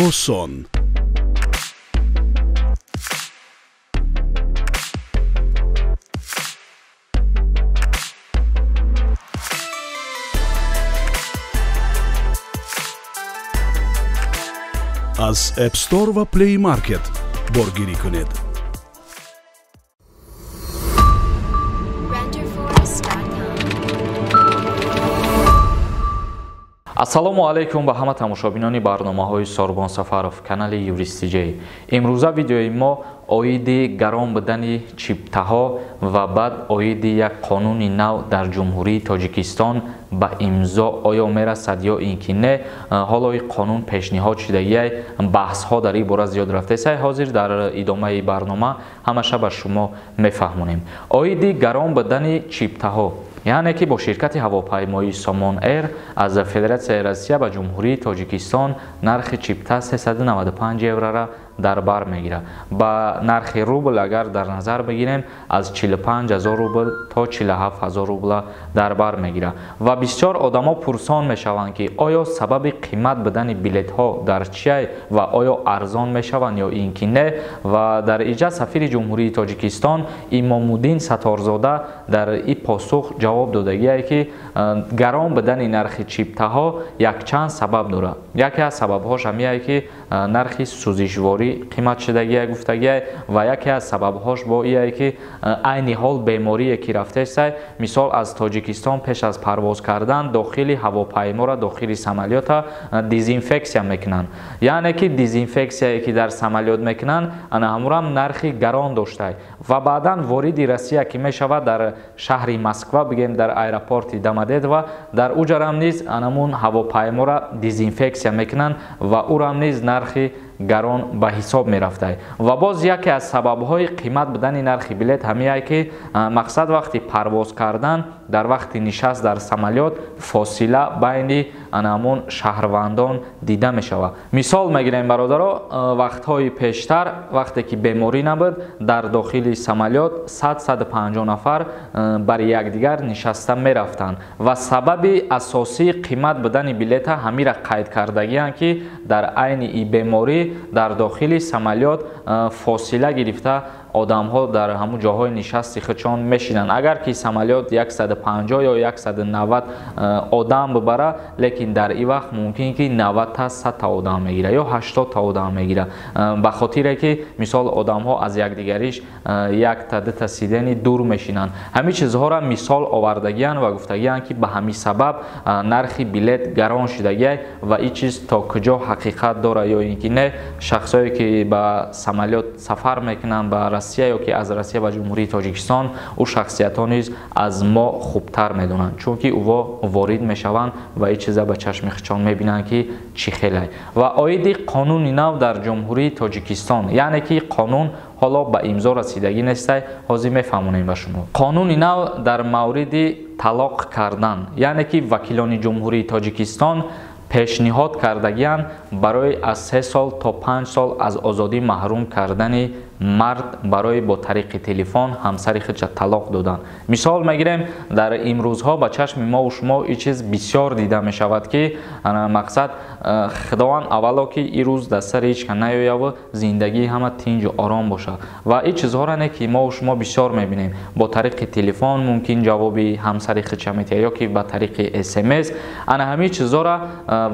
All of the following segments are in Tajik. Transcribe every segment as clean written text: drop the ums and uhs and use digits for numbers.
Осон. Аз App Store ва Play Market боргирӣ кунед. Ассалому алайкум ба ҳама тамошобинони барномаҳои Сорбон Сафаров, канали Юрист ТЖ. Имрӯза видеои мо оиди гарон будани чиптаҳо ва баъд оиди як қонуни нав дар Ҷумҳурии Тоҷикистон ба имзо оё мерасад ё ин ки не. Ҳоло ин қонун пешниҳод шудагиай, баҳсҳо дар ин бора зиёд рафтааст. Ҳозир дар идомаи барнома ҳамаша ба шумо мефаҳмонем. Оиди гарон будани чиптаҳо, яъне ки бо ширкати ҳавопаймоии Сомон Эйр аз Федератсияи Россия ба Ҷумҳурии Тоҷикистон нархи чипта 395 еврора дар бар мегирад. Ба нархи рубл агар дар назар бигирем, аз 45 000 рубл то 47 000 рубла дар бар мегирад. Ва бисёр одамо пурсон мешаванд, ки оё сабаби қимат будани билетҳо дар чиай ва оё арзон мешаванд ё ин ки не. Ва дар иҷа сафири Ҷумҳурии Тоҷикистон Имомуддин Сатторзода дар ин посух ҷавоб додагие, ки гарон будани нархи чиптаҳо якчанд сабаб дорад. Яке аз сабабҳош ҳамие, ки нархи сӯзишворӣ қимат шудагие гуфтагие, ва яке аз сабабҳош бо ие, ки айни ҳол беморие ки рафтесай, мисол аз Тоҷикистон пеш аз парвоз кардан дохили ҳавопайморо, дохили самолёта дезинфексия мекунанд. Яъне ки дезинфексияе ки дар самолёт мекунанд, ана ҳамурам нархи гарон доштай. Ва баъдан вориди Россия ки мешавад, дар шаҳри Москва бигем, дар аэропорти Домодедово, дар уҷарам низ анамун ҳавопайморо дезинфексия мекунанд ва урам низ нархи гарон ба ҳисоб мерафтай. Ва боз яке аз сабабҳои қимат будани нархи билет ҳамие, ки мақсад вақти парвоз кардан, дар вақти нишаст дар самолёт фосила байни анамун шаҳрвандон дида мешавад. Мисол мегирем, бародаро, вақтҳои пештар вақте ки беморӣ набуд, дар дохили самолёт 100-150 нафар бар якдигар нишаста мерафтанд. Ва сабаби асосии қимат будани билета ҳамира қайд кардагиянд, ки дар айни и беморӣ дар дохили самолёт фосила гирифта одамҳо дар ҳамун ҷоҳои нишасти худшон мешинанд. Агар ки самолёт 150 ё 190 одам бибара, лекин дар ин вақт мумкин ки 90 та 100 та одам мегира ё 80 та одам мегира, ба хотире ки мисол одамҳо аз якдигариш якта дута сидени дур мешинанд. Ҳамин чизҳоро мисол овардагиянд ва гуфтагиянд, ки ба ҳамин сабаб нархи билет гарон шудагиай. Ва ин чиз то куҷо ҳақиқат дорад ё ин ки не, шахсое ки ба самолёт сафар мекунанд ба Россия ё ки аз Россия ба Ҷумҳурии Тоҷикистон, ӯ шахсиятҳо низ аз мо хубтар медонанд, чунки ӯво ворид мешаванд ва ин чиза ба чашми худшон мебинанд, ки чӣ хелай. Ва оиди қонуни нав дар Ҷумҳурии Тоҷикистон, яъне ки қонун ҳоло ба имзо расидагӣ нестай, ҳозир мефаҳмонем ба шумо. Қонуни нав дар мавриди талоқ кардан, яъне ки вакилони Ҷумҳурии Тоҷикистон пешниҳод кардагиянд барои аз 3 сол то 5 сол аз озодӣ маҳрум кардани мард барои бо тариқи телефон ҳамсари худша талоқ додан. Мисол мегирем, дар имрӯзҳо ба чашми мо ва шумо ин чиз бисёр дида мешавад, ки мақсад худованд аввало ки ин рӯз дар сари ҳеҷ кас наёяву зиндагии ҳама тинҷу ором бошад. Ва ин чизҳоро не ки мо ва шумо бисёр мебинем, бо тариқи телефон мумкин ҷавоби ҳамсари худша метиҳад ё ки ба тариқи СМС. Ана ҳамин чизҳоро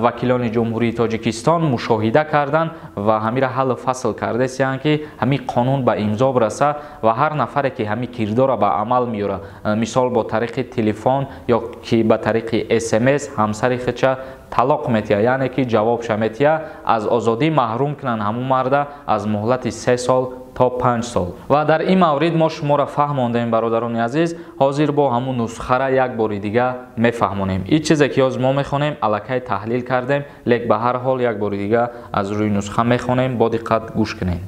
вакилони Ҷумҳурии Тоҷикистон мушоҳида карданд ва ҳамира ҳаллу фасл кардесиянд, ки ҳамин қонун ба имзо бираса ва ҳар нафаре ки ҳамин кирдорро ба амал меёрад, мисол бо тариқи телефон ё ки ба тариқи СМС ҳамсари худша талоқ метиҳад, яъне ки ҷавобша метиҳад, аз озодӣ маҳрум кунанд ҳамун марда аз муҳлати 3 сол то 5 сол. Ва дар ин маврид мо шуморо фаҳмондем, бародарони азиз. Ҳозир бо ҳамун нусхара як бори дига мефаҳмонем. Ин чизе ки ҳозир мо мехонем, аллакай таҳлил кардем, лек ба ҳар ҳол як бори дига аз рӯи нусха мехонем, бо диққат гӯш кунед.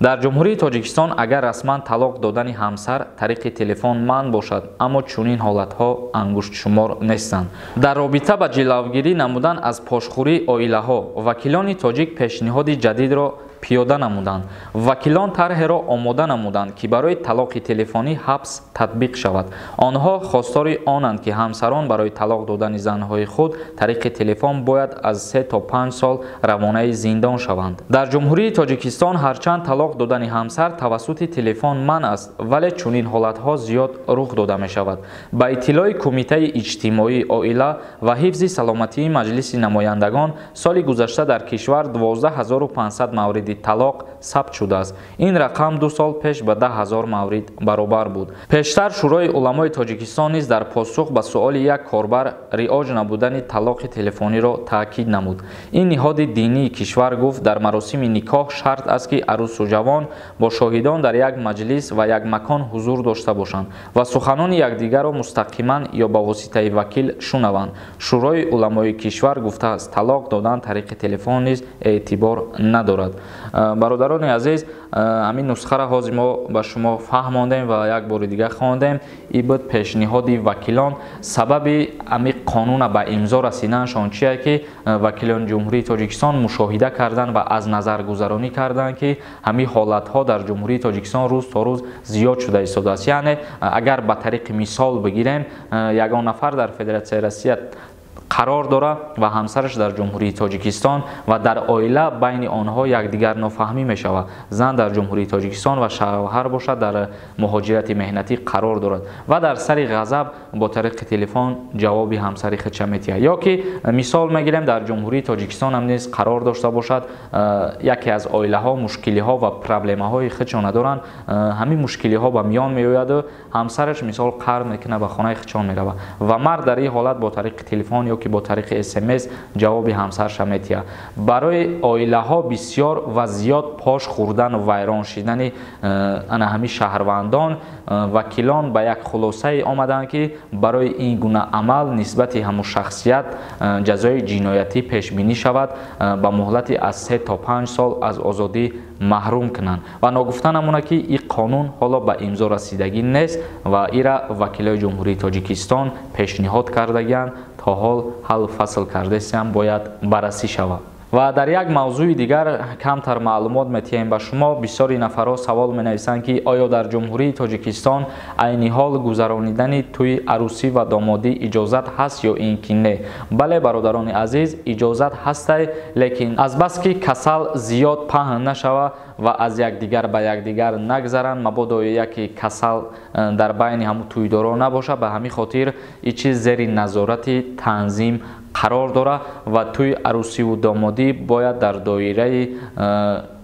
Дар Ҷумҳурии Тоҷикистон агар расман талоқ додани ҳамсар тариқи телефон манъ бошад, аммо чунин ҳолатҳо ангуштшумор нестанд. Дар робита ба ҷилавгирӣ намудан аз пошхӯрии оилаҳо, вакилони тоҷик пешниҳоди ҷадидро пиёда намуданд. Вакилон тарҳеро омода намуданд, ки барои талоқи телефонӣ ҳабс татбиқ шавад. Онҳо хостори онанд, ки ҳамсарон барои талоқ додани занҳои худ тариқи телефон бояд аз 3 то 5 сол равонаи зиндон шаванд. Дар Ҷумҳурии Тоҷикистон ҳарчанд талоқ додани ҳамсар тавассути телефон манъ аст, вале чунин ҳолатҳо зиёд рух дода мешавад. Ба иттилои Кумитаи иҷтимоӣ, оила ва ҳифзи саломатии Маҷлиси намояндагон, соли гузашта дар кишвар 12500 мавриди талоқ сабт шудааст. Ин рақам 2 сол пеш ба 10000 маврид баробар буд. Пештар Шӯрои уламои Тоҷикистон низ дар посух ба суоли як корбар риоҷ набудани талоқи телефониро таъкид намуд. Ин ниҳоди динии кишвар гуфт, дар маросими никоҳ шарт аст, ки арӯсу ҷавон бо шоҳидон дар як маҷлис ва як макон ҳузур дошта бошанд ва суханони якдигарро мустақиман ё ба воситаи вакил шунаванд. Шӯрои уламои кишвар гуфтааст, талоқ додан тариқи телефон низ эътибор надорад. Бародарони азиз, ҳамин нусхаро ҳозир мо ба шумо фаҳмондем ва як бори дигар хондем. Ин буд пешниҳоди вакилон. Сабаби ҳамин қонуна ба имзо расиданашон чие, ки вакилони Ҷумҳурии Тоҷикистон мушоҳида карданд ва аз назаргузаронӣ карданд, ки ҳамин ҳолатҳо дар Ҷумҳурии Тоҷикистон рӯз то рӯз зиёд шуда истодааст. Яъне агар ба тариқи мисол бигирем, ягон нафар дар Федератсияи Россия қарор дорад ва ҳамсараш дар Ҷумҳурии Тоҷикистон ва дар оила байни онҳо якдигар нофаҳмӣ мешавад. Зан дар Ҷумҳурии Тоҷикистон ва шавҳар бошад дар муҳоҷирати меҳнатӣ қарор дорад ва дар сари ғазаб бо тариқи телефон ҷавоби ҳамсари худша метиҳад. Ё ки мисол мегирем, дар Ҷумҳурии Тоҷикистон ҳам низ қарор дошта бошад, яке аз оилаҳо мушкилиҳо ва проблемаҳои худшона доранд, ҳамин мушкилиҳо ба миён меояду ҳамсараш мисол қарр мекунад, ба хонаи худшон меравад ва мард дар ин ҳолат бо тариқи телефон ё ки бо тариқи СМС ҷавоби ҳамсарша метиҳад. Барои оилаҳо бисёр ва зиёд пош хӯрдан ва вайрон шидани ана ҳамин шаҳрвандон, вакилон ба як хулосае омаданд, ки барои ин гуна амал нисбати ҳамун шахсият ҷазои ҷиноятӣ пешбинӣ шавад, ба муҳлати аз 3 то 5 сол аз озодӣ маҳрум кунанд. Ва ногуфта намонад, ки ин қонун ҳоло ба имзо расидагӣ нест ва ира вакилои Ҷумҳурии Тоҷикистон пешниҳод кардагианд, то ҳол ҳал фасл кардесиам бояд баррасӣ шавад. Ва дар як мавзӯи дигар камтар маълумот метиҳем ба шумо. Бисёри нафарҳо савол менависанд, ки оё дар Ҷумҳурии Тоҷикистон айни ҳол гузаронидани тӯи арӯсӣ ва домодӣ иҷозат ҳаст ё ин ки не? Бале, бародарони азиз, иҷозат ҳастай, лекин азбаски касал зиёд паҳн нашава ва аз якдигар ба якдигар нагзаранд, мабодо яке касал дар байни ҳамун тӯйдоро набошад, ба ҳамин хотир ин чиз зери назорати танзим қарор дорад ва тӯи арӯсиву домодӣ бояд дар доираи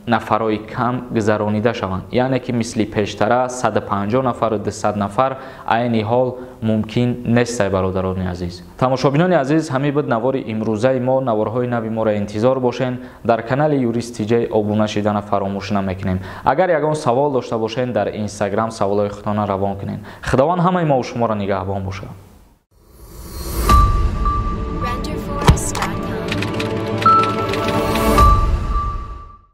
нафарҳои кам гузаронида шаванд. Яъне ки мисли пештара 150 нафару 200 нафар айни ҳол мумкин нестай, бародарони азиз. Тамошобинони азиз, ҳамин буд навори имрӯзаи мо. Наворҳои нави моро интизор бошен. Дар канали Юрист ТЖ обуна шидана фаромӯш намекунем. Агар ягон савол дошта бошен, дар Инстаграм саволҳои худтона равон кунед. Худованд ҳамаи мову шуморо нигаҳбон бошад.